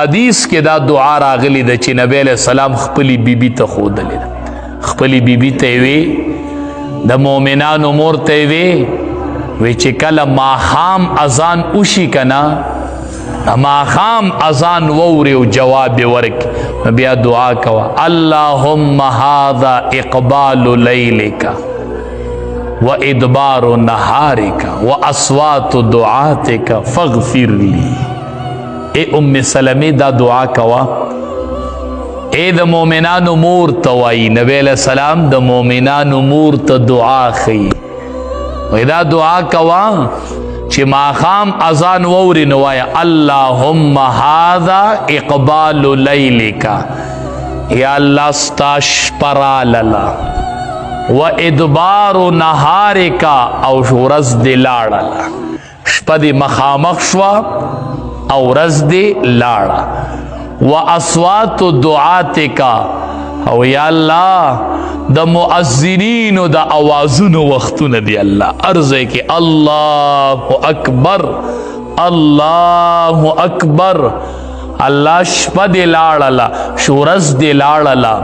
حدیث کې دا دعا راغلی ده چې نبی علیہ السلام خپل بیبي ته ښودلې ده، خپل بیبي ته وی، د مؤمنانو مور ته وی، وی چې کله ماښام اذان وشي کنه، ماښام اذان ووري او جواب یې ورکړي، نو بیا دعا کوه، اللهم هذا اقبال لیلک و ادبار نهارک و اصوات دعاتک فاغفر لی. اے ام سلمې دا دعا کوه، اے د مؤمنانو مور ته وایي، نبی علیہ السلام د مؤمنانو مور ته دعا ښیي، وایي دا دعا کوه چې ماښام اذان ووري نو وایه اللهم هذا اقبال لیلک، یا الله ستا شپه راغله، و ادبار نهارک، او ورځ دې لاړله، شپه دې مخامخ شوه او ورځ دې لاړه، و اصوات دعاتک، او یا الله د مؤذنینو د اوازونو وختونه دی الله ارزه کې الله اکبر الله اکبر، الله شپه دې لاړله، ورځ دې لاړله،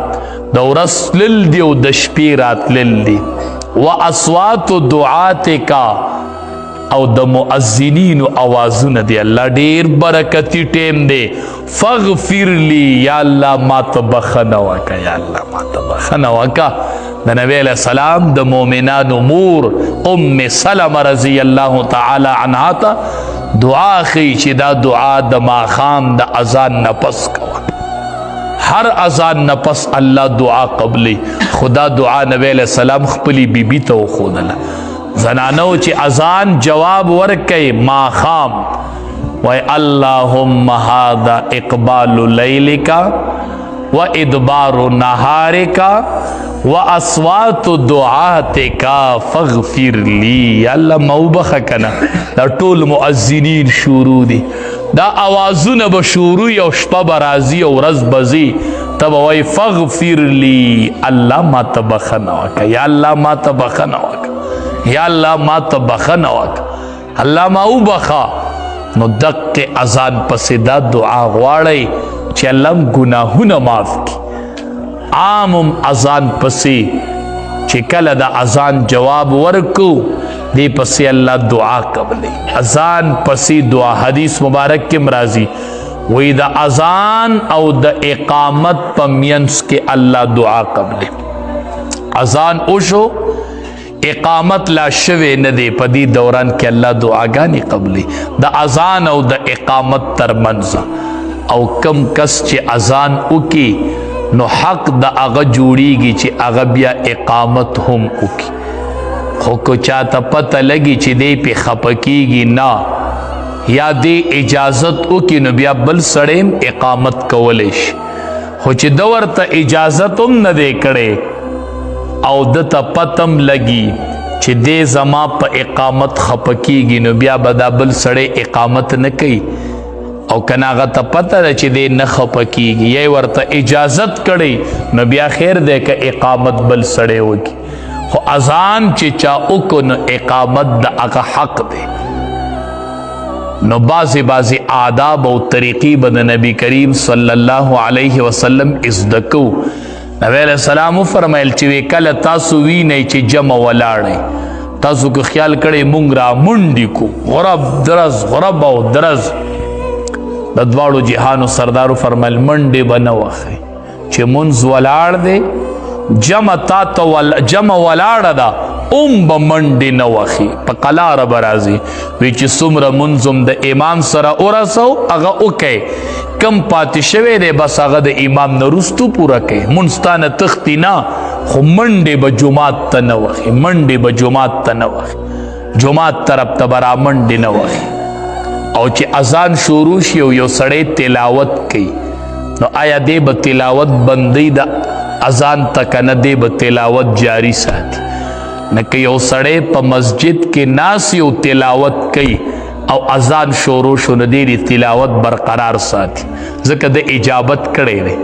د ورځ تلل دي او د شپې راتلل دي، و اصوات دعاتک، او د مؤذنینو اوازونه دی الله ډیر برکتی ټیم دی، فغفر لی، یا الله ما ته بخنه وکړه، یا الله ما ته بخنه وکړه. د نبی علیہ السلام د مؤمنانو مور ام سلمه رضی الله تعالی عنها ته دعا ښیي چې دا دعا د ماښام د اذان نه پس کوه، هر اذان نه پس الله دعا قبلی. خدا دعا نبی علیہ السلام خپلې بیبي ته وښودله، زنانو چې اذان جواب ورکړي ماښام وای اللهم هذا اقبال لیلک و ادبار نهارک و اصوات دعاتک فاغفر لی، یا الله ما وبخښه کنه. دا ټول مؤذنین شروع دي، دا اوازونه به شروع او شپه به راځي او ورځ به ځي، ته به وایي فاغفر لی، الله ما ته بخښنه وکړه، یا الله ما ته بخښنه وکړه، یا الله ما ته بخښنه وکړه، الله ما وبخښه. نو دقه اذان پسې دا دعا غواړئ چې الله ګناهونه معاف کړي. عام اذان پسې چې کله د اذان جواب ورکو دی پسې الله دعا قبلې. اذان پسې دعا حدیث مبارک کې مرাজি وی د اذان او د اقامت په مینس کې الله دعا قبلې. اذان وشو، اقامت لا شوه نه دی، په دې دوران کې الله دعاګانې قبلې د اذان او د اقامت ترمنځ. او کم کس چې اذان وکي نو حق د هغه جوړیږي چې هغه بیا اقامت هم وکي. خو که چاته پته لګي چې دی پې خفه کیږي نه، یا دی اجازت وکي نو بیا بل سړی هم اقامت کولی شي. خو چې ده ورته اجازت هم نه دی کړی او ده ته پته هم لګي چې دی زما په اقامت خفه کیږي نو بیا به دا بل سړی اقامت نه کوي. او که نه هغه ته پته ده چې دی نه خفه کیږي، یا یې ورته اجازت کړی نو بیا خیر دی که اقامت بل سړی وکړي. خو اذان چې چا وکړو نو اقامت د هغه حق دی. نو بعضې بعضې آداب او طریقې به د نبی کریم صلی الله علیه وسلم زده کوو. نبی علیہ السلام وفرمایل چې وی کله تاسو وینئ چې جمع ولاړئ، تاسو که خیال کړئ مونږ را منډي کو، غرب درز غرب او درز، د دواړو جهانو سردارو فرمایل منډې به نه وخئ چې مونځ ولاړ دی، جمع تا ته جمع ولاړه ده، اوم به منډې نه وخي، په قلاره به راځي. وی چې څومره مونځ هم د امام سره ورسو هغه وکئ، کم پاتې شوی دی بس هغه د امام نه وروستو پوره کئ، مونځ تا نه تښتي نه، خو منډې به جومات ته نه وخي، منډې به جومات ته نه وخي، جومات طرف ته به را منډې نه وخي. او چې اذان شروع شي او یو سړی تلاوت کوي نو آیا دی به تلاوت بندي د اذان ته که نه، دی به تلاوت جاری ساتي؟ نه، که یو سړی په مسجد کې ناست او تلاوت کوي او اذان شروع شو نو دی د تلاوت برقرار ساتي، ځکه د اجابت کړی دی.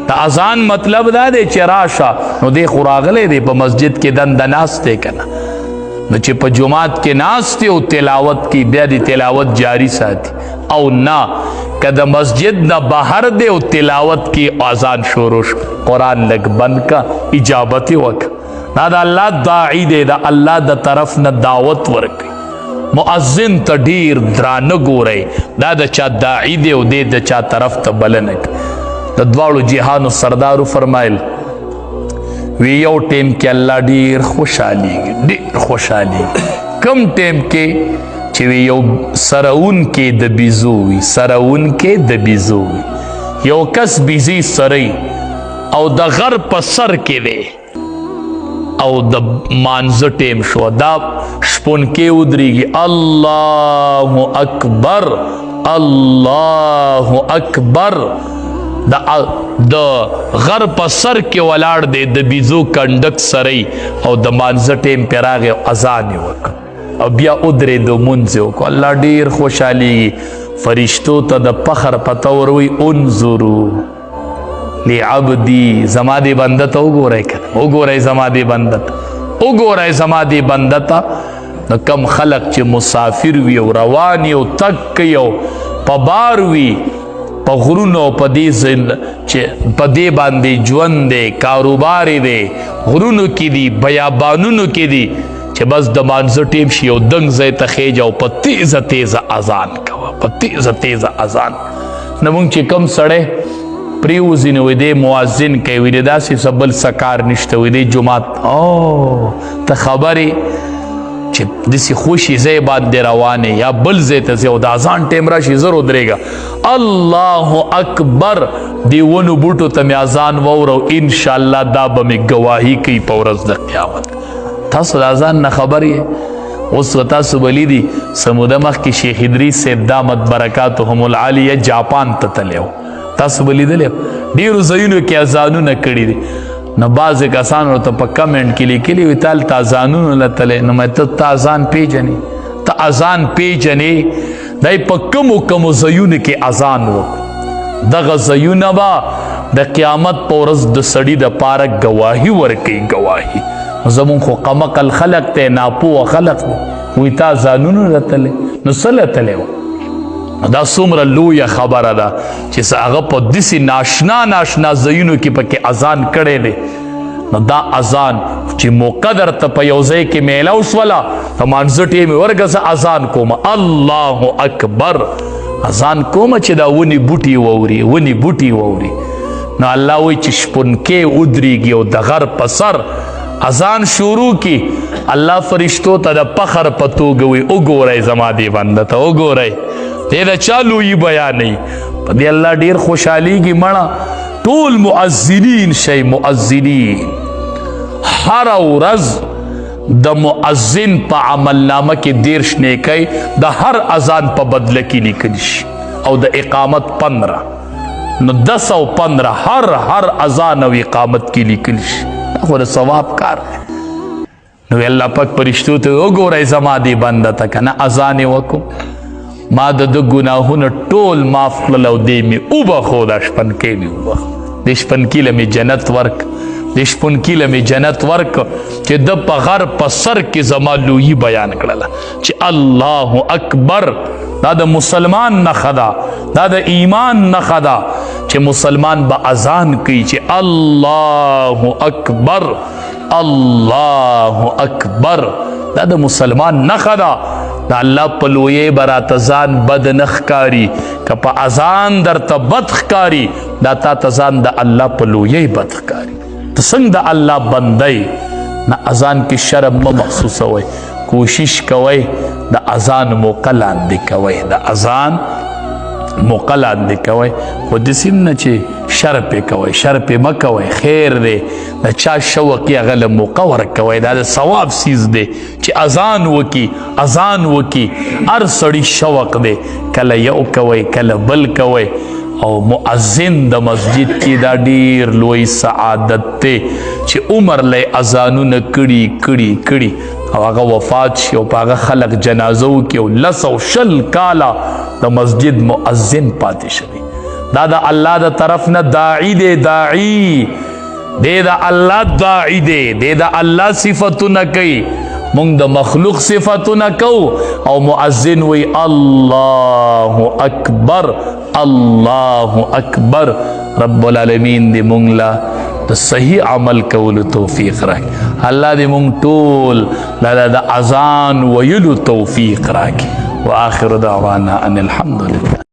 د اذان مطلب دا دی چې راشه، نو دی خو راغلی دی په مسجد کې دنده ناست دی که نه، نو چې په جومات کې ناست دی او تلاوت کوي بیا د تلاوت جاری ساتي. او نه، که د مسجد نه بهر دی او تلاوت کې اذان شروع شو، قرآن لږ بند کا، اجابت یې وکړه. دا د الله داعي دی، د الله د طرف نه دعوت ورکوي. مؤذن ته ډیر درانه ګورئ، دا د چا داعي دی او دی د چا طرف ته بلنه کوي. د دواړو جهانو سردارو فرمایل وی یو ټیم کې الله ډیر خوشحالېږي، ډیر خوشحالېږي. کم ټیم کې چې وی یو سرون کې د بیزو وي، سرون کې د بیزو وي، یو کس بیزی سری او د غر په سر کې دی او د مانځه ټیم شو، دا شپونکې ودرېږي، الله اکبر الله اکبر، د غر په سر کې ولاړ دی، د بیزو کنډک سری او د مانځه ټیم پرې راغی او اذان یې وکړ او بیا ودرېدو، مونځ یې وکړو. الله ډېر خوشحالېږي. فرشتو ته د فخر په طور وایي انظرو لعبدی، زما دې بنده ته وګورئ که نه، وګورئ زما دې بنده ته، وګورئ زما دې بنده ته. نو کم خلق چې مسافر وي او روان او تک کوي او په بار وي، په غرونو په دې چې په دې باندې ژوند دی، کاروبار دی، غرونو کې دي، بیابانونو کې دي، چې بس د مانځه ټیم شي او دنګ ځای ته خېژه او په تیزه تیزه اذان کوه، په تیزه تیزه اذان. نو مونږ چې کم سړی پریوځي نو دی مؤذن کوي، وایي داسې څه بل څه کار نشته، وایي دی جومات او ته خبرې چې داسې خوشي ځای باندې روان یا بل ځای ته ځې او د اذان ټیم راشي، زر ودرېږه، الله اکبر، دې ونو بوټو ته مې اذان واوره، انشاءالله دا به مې ګواهي کوي په ورځ د قیامت. تاسو د اذان نه خبر یې؟ اوس به تاسو بلی دي، څه موده مخکې شیخ ادریس صاحب دامت برکاتهم العالیه جاپان ته تللی و، تاسو به لیدلی ډېرو ځایونو کې اذانونه کړي دي. نو بعضې کسان ورته په کمنټ کې لیکلي وي ته هلته اذانونو له تللی، نو مې ته اذان پېژنې، ته اذان پېژنې؟ دی په کومو کومو ځایونو کې اذان وکړو، دغه ځایونه به د قیامت په ورځ د سړي دپاره ګواهي ورکوي، ګواهي. زمونږ خو قمقل خلق دی، ناپوه خلق دی، وایي تا اذانونو له تللی، نو څه له تللی و؟ دا څومره لویه خبره ده چې هغه په داسې ناشنا ناشنا ځایونو کې پکې اذان کړی دی. نو دا اذان چې موقع درته په یو ځای کې میلاو شوله، د مانځه ټیم یې ورکړه، زه اذان کوم، الله اکبر اذان کوم چې دا ونې بوټي واوري، ونې بوټي واوري. نو الله وایي چې شپونکی ودرېږي او د غر په سر اذان شروع کی، الله فرشتو ته د فخر په توګه وایي وګورئ زما دې بنده ته، وګورئ دې د چا لویي بیانوي. په دې الله ډېر خوشحالېږي. مړه ټول مؤذنین شئ، مؤذنین هره ورځ د مؤذن په عمل نامه کې 30 نیکۍ د هر اذان په بدله کې لیکل شي، او د اقامت 15، نو 10 او 15 هر اذان او اقامت کې لیکل شي. دا خو د ثواب کار دی. نو الله پاک فرشتو ته وګورئ زما دې بنده ته که نه اذان یې وکړو، ما د ده ګناهونه ټول معاف کړل او دې مې وبخښو، دا شپنکی مې وبخښو، دې شپنکي له مې جنت ورک، دې شپونکي له مې جنت ورک چې ده په غر په سر کې زما لویي بیان کړله چې الله اکبر. دا د مسلمان نښه ده، دا د ایمان نښه ده چې مسلمان به اذان کوي چې الله اکبر الله اکبر. دا د مسلمان نښه ده. د الله په لویۍ به راته ځان بد نه ښکاري، که په اذان درته بد ښکاري، دا تا ته ځان د الله په لویۍ بد ښکاري. ته څنګه د الله بنده یې؟ نه اذان کې شرم مه محسوسوئ، کوشش کوئ د اذان موقع لاندې کوئ، د اذان موقع لاندې کوئ، خو داسې هم نه چې شر پې کوئ، شر پې مه کوئ، خیر دی. د چا شوق یې هغه له موقع ورکوئ، دا د ثواب څیز دی چې اذان وکي، اذان وکي. هر سړي شوق دی، کله یو کوئ کله بل کوئ. او مؤذن د مسجد کې دا ډیر لوی سعادت دی چې عمر له اذانونه کړي کړي کړي او هغه وفات شي او په هغه خلق جنازه وکړي او 10 او 20 کاله د مسجد مؤذن پاتې شوی. دا د الله د طرف نه داعي دی، داعي دی، د الله داعي دی، دی د الله صفتونه کوي. مونږ د مخلوق صفتونه کو او مؤذن وی الله اکبر، الله اکبر. رب العالمین دې مونږ لا د صحیح عمل کولو توفیق راکړي. الله دې مونږ ټول د اذان ویلو توفیق راکړي. واخر دعوانا ان الحمد لله.